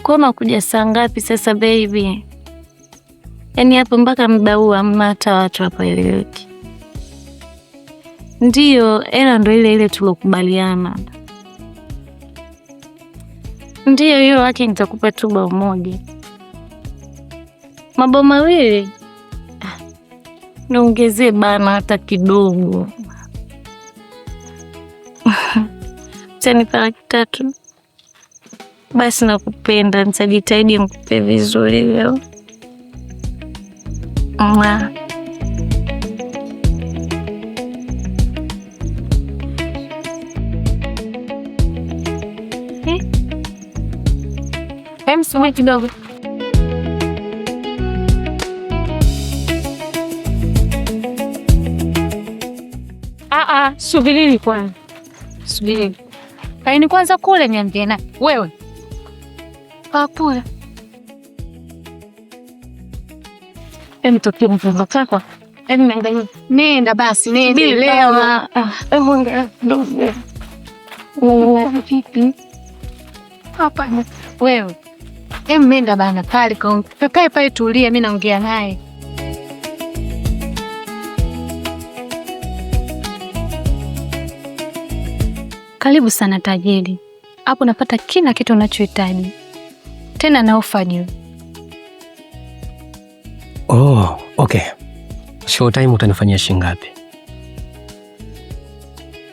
Kwa unakuja saa ngapi sasa baby? Yaani hapo mpaka muda huu hamna hata watu hapa eleweki. Ndiyo, hela ndo ile ile tulokubaliana. Ndiyo, hiyo laki nitakupa tu bao moja. Mabao mawili? Ah, niongezee bana hata kidogo. Utanipa 300,000? Basi nakupenda, nitajitahidi nikupe vizuri leo. Mwah. Subiri kidogo. Subirini kwanza. Subirini. Kaini kwanza kule niambie na wewe. Papua. Mtoto mtoto chako. Nenda basi, nenda leo. Hapa wewe. Nenda bana pale kwa kakae pale tulie, mimi naongea naye. Karibu sana tajiri. Hapo unapata kila kitu unachohitaji. Tena na ofa juu. Oh, okay. Show time utanifanyia shilingi ngapi?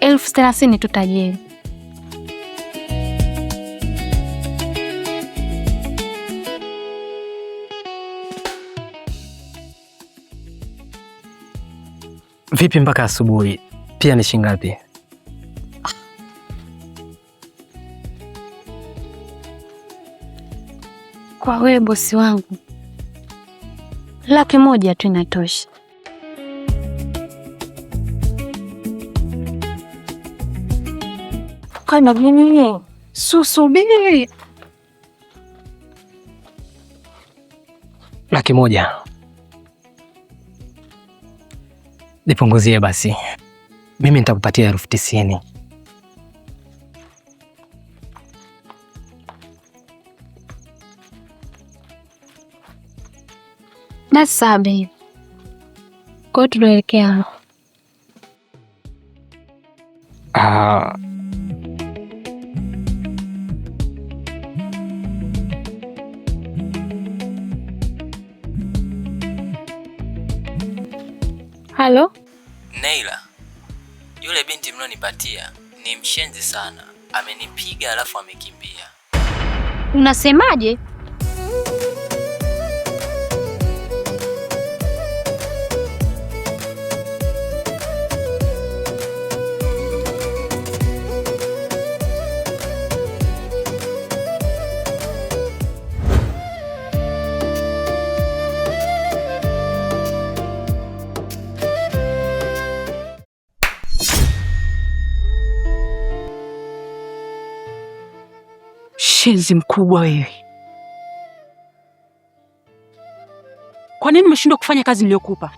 30,000 tu tajiri. Vipi mpaka asubuhi? Pia ni shilingi ngapi? Kwa wewe bosi wangu, 100,000 tu inatosha. Kana nini? Susubiri. 100,000. Nipunguzie basi. Mimi nitakupatia 90,000. Basi sawa babe. Kwa hiyo tunaelekea Halo? Neila, yule binti mlionipatia ni mshenzi sana. Amenipiga alafu amekimbia. Unasemaje? Mshenzi mkubwa wewe. Kwa nini umeshindwa kufanya kazi niliyokupa?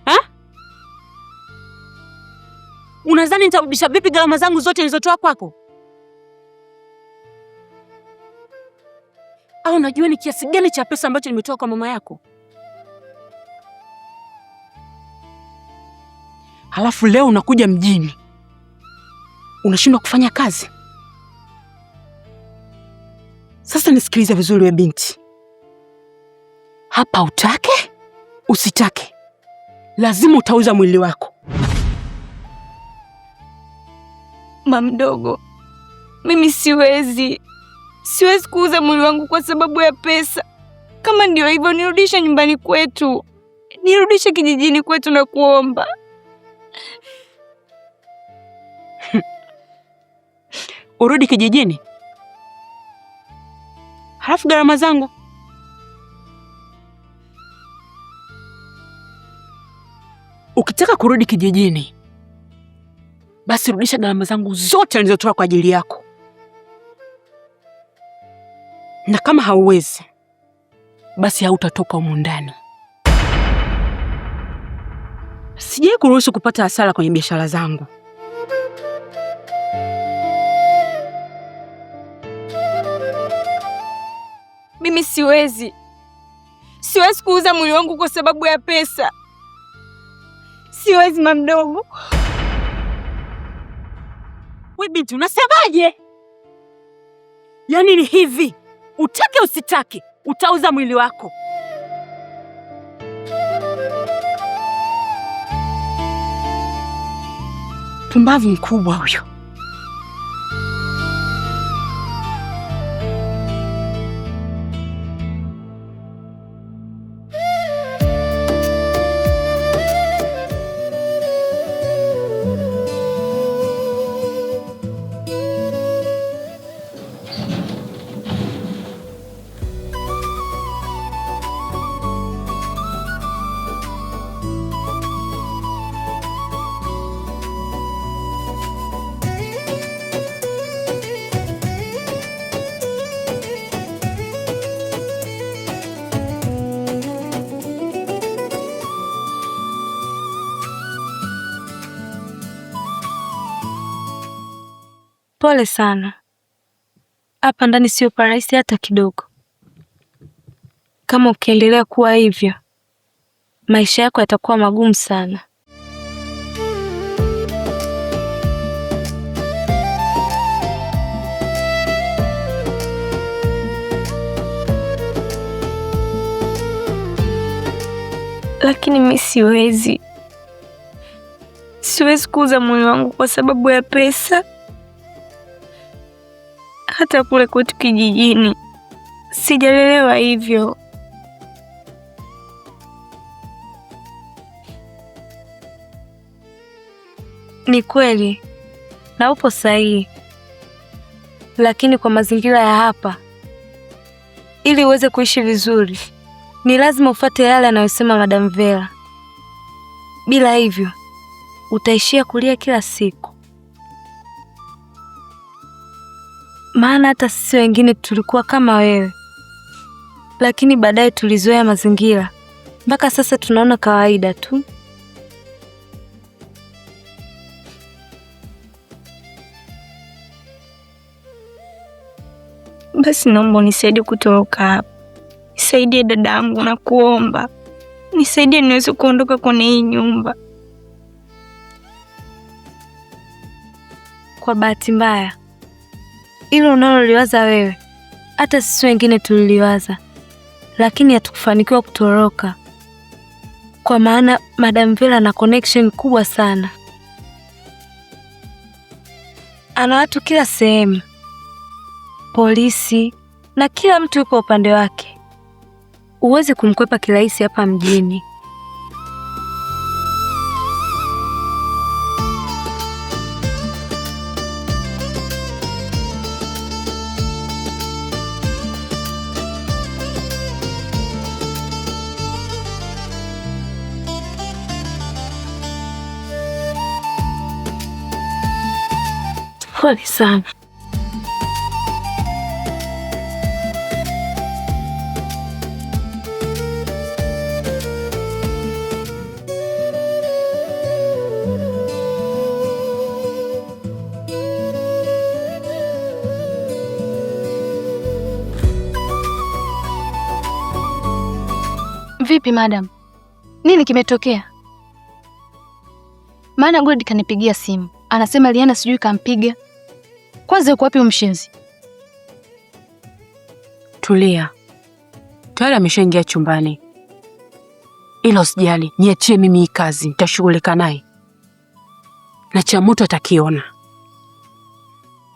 Ha? Unadhani nitarudisha vipi gharama zangu zote nilizotoa kwako? Au unajua ni kiasi gani cha pesa ambacho nimetoa kwa mama yako? Halafu leo unakuja mjini unashindwa kufanya kazi. Sasa nisikilize vizuri we binti. Hapa utake usitake, lazima utauza mwili wako. Mamdogo, mimi siwezi kuuza mwili wangu kwa sababu ya pesa. Kama ndio hivyo, nirudishe nyumbani kwetu, nirudishe kijijini kwetu na kuomba. Urudi kijijini? Halafu gharama zangu? Ukitaka kurudi kijijini, basi rudisha gharama zangu zote nilizotoa kwa ajili yako, na kama hauwezi, basi hautatoka humu ndani. Sijawahi kuruhusu kupata hasara kwenye biashara zangu. Mimi siwezi. Siwezi kuuza mwili wangu kwa sababu ya pesa. Siwezi mamdogo. We binti, unasemaje? Yaani ni hivi, utake usitake, utauza mwili wako. Pumbavu mkubwa huyo. Pole sana. Hapa ndani sio parahisi hata kidogo. Kama ukiendelea kuwa hivyo, maisha yako yatakuwa magumu sana. Lakini mi siwezi, siwezi kuuza mwili wangu kwa sababu ya pesa. Hata kule kwetu kijijini sijalelewa hivyo. Ni kweli na upo sahihi, lakini kwa mazingira ya hapa, ili uweze kuishi vizuri, ni lazima ufuate yale anayosema Madam Vera. Bila hivyo utaishia kulia kila siku. Maana hata sisi wengine tulikuwa kama wewe, lakini baadaye tulizoea mazingira, mpaka sasa tunaona kawaida tu. Basi naomba unisaidie kutoroka hapa. Nisaidie dadangu, nakuomba nisaidie niweze kuondoka kwenye hii nyumba. Kwa bahati mbaya, hilo unaloliwaza wewe, hata sisi wengine tuliliwaza, lakini hatukufanikiwa kutoroka, kwa maana Madam Vera ana connection kubwa sana, ana watu kila sehemu, polisi na kila mtu yuko upande wake. Huwezi kumkwepa kirahisi hapa mjini. Pole sana. Vipi madam, nini kimetokea? Maana Gold kanipigia simu anasema Liana sijui kampiga. Kwanza yuko wapi mshenzi? Tulia, tayari ameshaingia chumbani, ila usijali, niachie mimi hii kazi, nitashughulika naye na cha moto atakiona.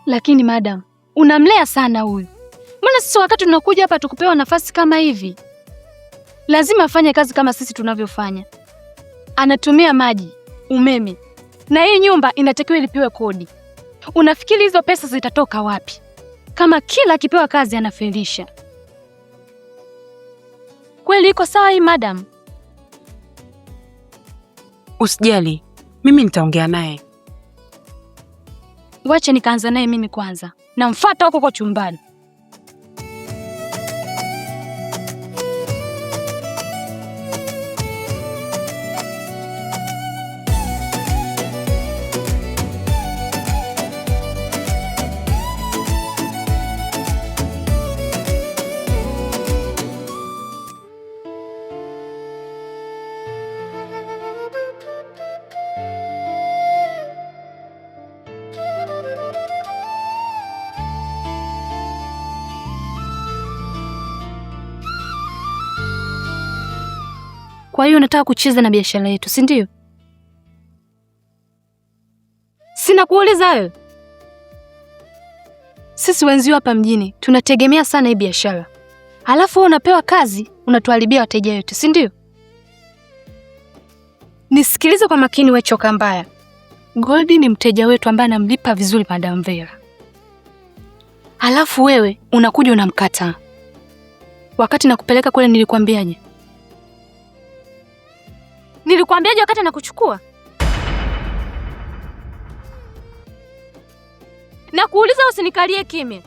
Lakini madam, unamlea sana huyu. Maana sisi wakati tunakuja hapa tukupewa nafasi kama hivi, lazima afanye kazi kama sisi tunavyofanya. Anatumia maji, umeme, na hii nyumba inatakiwa ilipiwe kodi. Unafikiri hizo pesa zitatoka wapi kama kila akipewa kazi anafelisha? Kweli iko sawa hii madam? Usijali, mimi nitaongea naye. Wacha nikaanza naye mimi kwanza, namfuata huko kwa chumbani. Kwa hiyo unataka kucheza na biashara yetu, si ndio? Sina kuuliza wewe. Sisi wenzio hapa mjini tunategemea sana hii biashara. Alafu wewe unapewa kazi, unatuharibia wateja wetu, si ndio? Nisikilize kwa makini we choka mbaya. Goldi ni mteja wetu ambaye anamlipa vizuri Madam Vera. Alafu wewe unakuja unamkataa. Wakati nakupeleka kule nilikwambiaje? Nilikwambiaje wakati nakuchukua? Nakuuliza usinikalie kimya.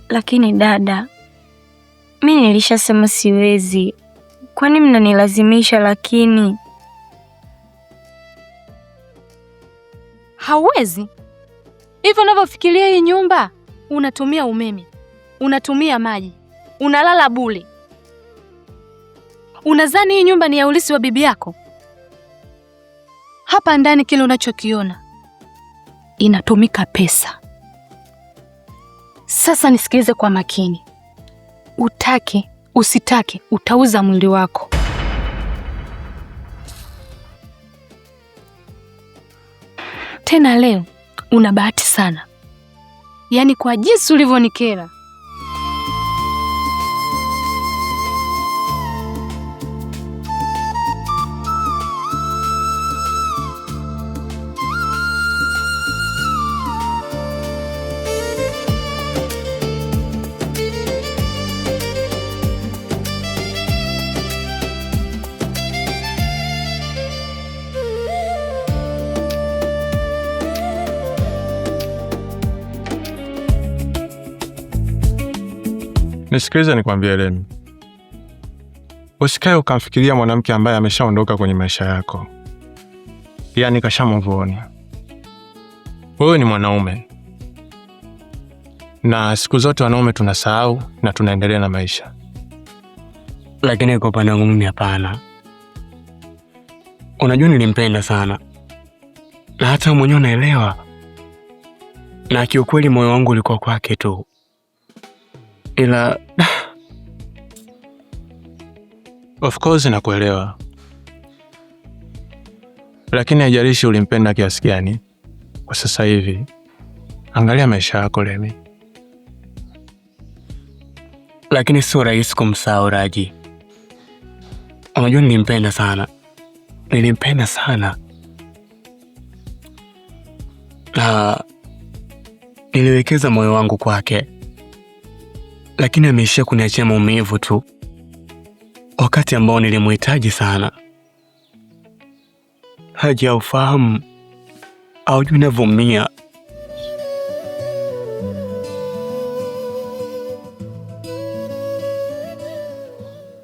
Lakini dada, mi nilishasema siwezi. Kwani mnanilazimisha? Lakini hauwezi. Hivyo unavyofikiria hii nyumba, unatumia umeme, unatumia maji, unalala bure. Unadhani hii nyumba ni ya ulisi wa bibi yako? Hapa ndani kile unachokiona inatumika pesa. Sasa nisikilize kwa makini. Utake, usitake, utauza mwili wako. Tena leo una bahati sana. Yaani kwa jinsi ulivyonikera. Nisikilize nikwambie, Lemi, usikae ukamfikiria mwanamke ambaye ameshaondoka kwenye maisha yako, yaani kashamuvuona. Wewe ni mwanaume, na siku zote wanaume tunasahau na tunaendelea na maisha. Lakini kwa upande wangu mimi hapana. Unajua nilimpenda sana, na hata mwenyewe unaelewa, na kiukweli moyo wangu ulikuwa kwake tu, ila of course nakuelewa, lakini haijalishi ulimpenda kiasi gani, kwa sasa hivi angalia maisha yako Lemi. Lakini sio rahisi kumsahau Raji. Unajua nilimpenda sana, nilimpenda sana, na niliwekeza moyo wangu kwake, lakini ameishia kuniachia maumivu tu wakati ambao nilimhitaji sana. Haji haufahamu, haujui ninavyoumia.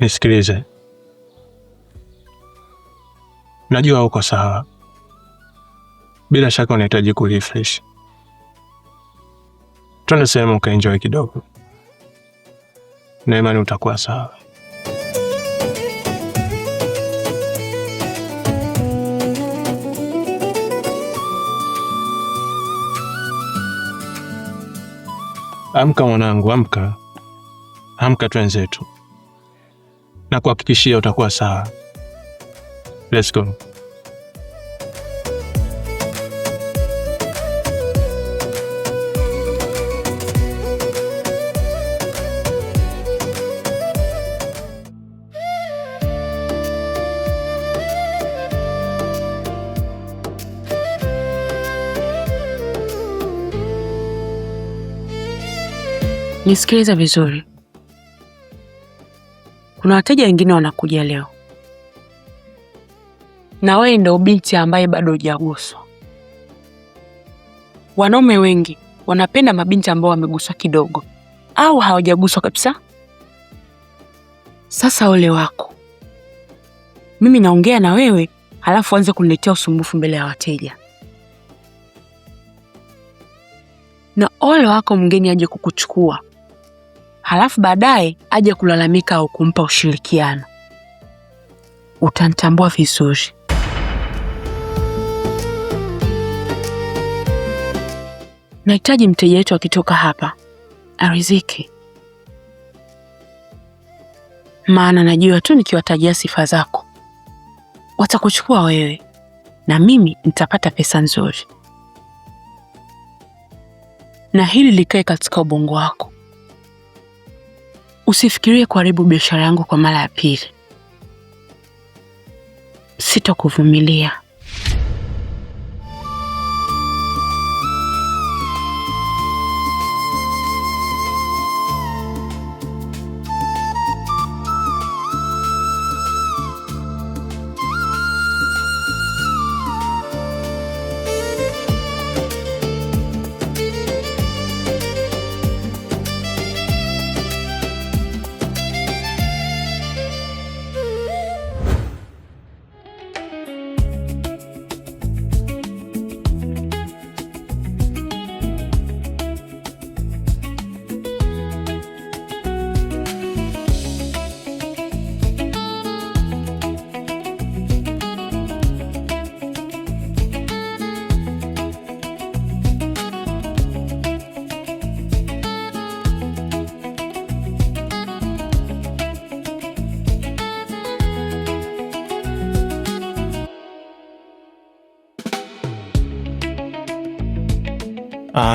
Nisikilize, najua uko sawa, bila shaka unahitaji kurefresh. Twende sehemu ukaenjoy kidogo, na imani utakuwa sawa. Amka mwanangu, amka, amka twenzetu, na kuhakikishia utakuwa sawa. Let's go. Nisikilize vizuri. Kuna wateja wengine wanakuja leo, na wewe ndio binti ambaye bado hujaguswa. Wanaume wengi wanapenda mabinti ambao wameguswa kidogo au hawajaguswa kabisa. Sasa ole wako, mimi naongea na wewe halafu anze kuniletea usumbufu mbele ya wateja. Na ole wako mgeni aje kukuchukua halafu baadaye aje kulalamika au kumpa ushirikiano. Utanitambua vizuri. Nahitaji mteja wetu akitoka hapa arizike. Maana najua tu nikiwatajia sifa zako watakuchukua wewe na mimi nitapata pesa nzuri. Na hili likae katika ubongo wako, usifikirie kuharibu biashara yangu kwa mara ya pili. Sitakuvumilia.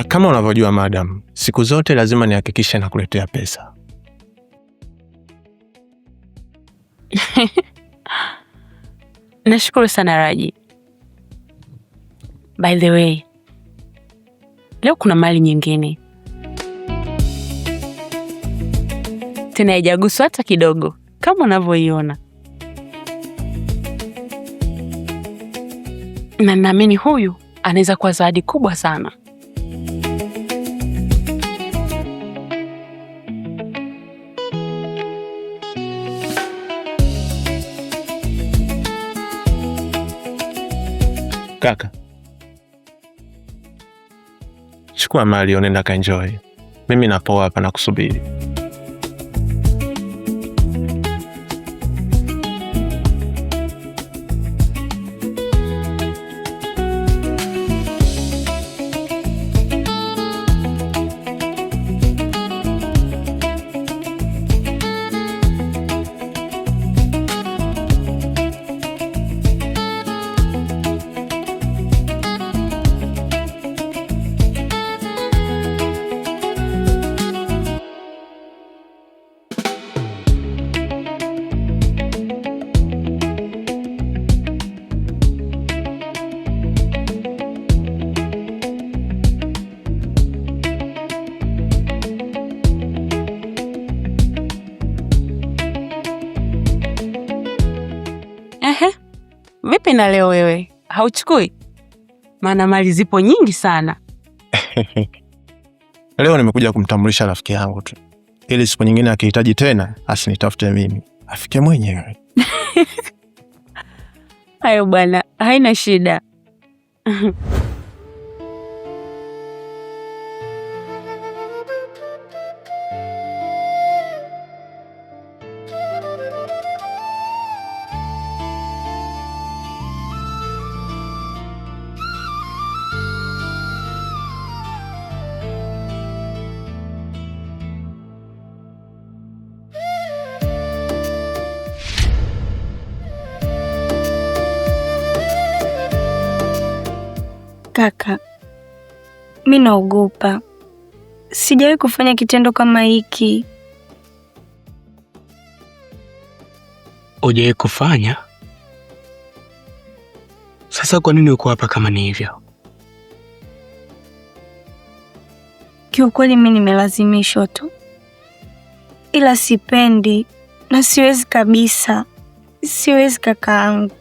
Kama unavyojua madam, siku zote lazima nihakikishe nakuletea pesa. Nashukuru sana Raji. By the way, leo kuna mali nyingine tena haijaguswa hata kidogo, kama unavyoiona, na naamini huyu anaweza kuwa zawadi kubwa sana. Kaka, chukua mali unaenda kaenjoy. Mimi napoa hapa na kusubiri. Ehe, vipi na leo wewe hauchukui? Maana mali zipo nyingi sana. Leo nimekuja kumtambulisha rafiki yangu tu, ili siku nyingine akihitaji tena asinitafute mimi, afike mwenyewe. Hayo bwana, haina shida. Kaka, mi naogopa, sijawahi kufanya kitendo kama hiki. Hujawahi kufanya? Sasa kwa nini uko hapa kama ni hivyo? Kiukweli mi nimelazimishwa tu, ila sipendi na siwezi kabisa, siwezi kakaangu.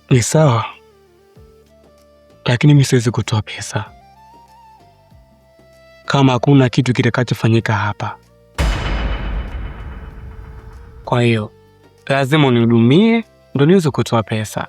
Ni sawa, lakini mi siwezi kutoa pesa kama hakuna kitu kitakachofanyika hapa. Kwa hiyo lazima unihudumie ndo niweze kutoa pesa.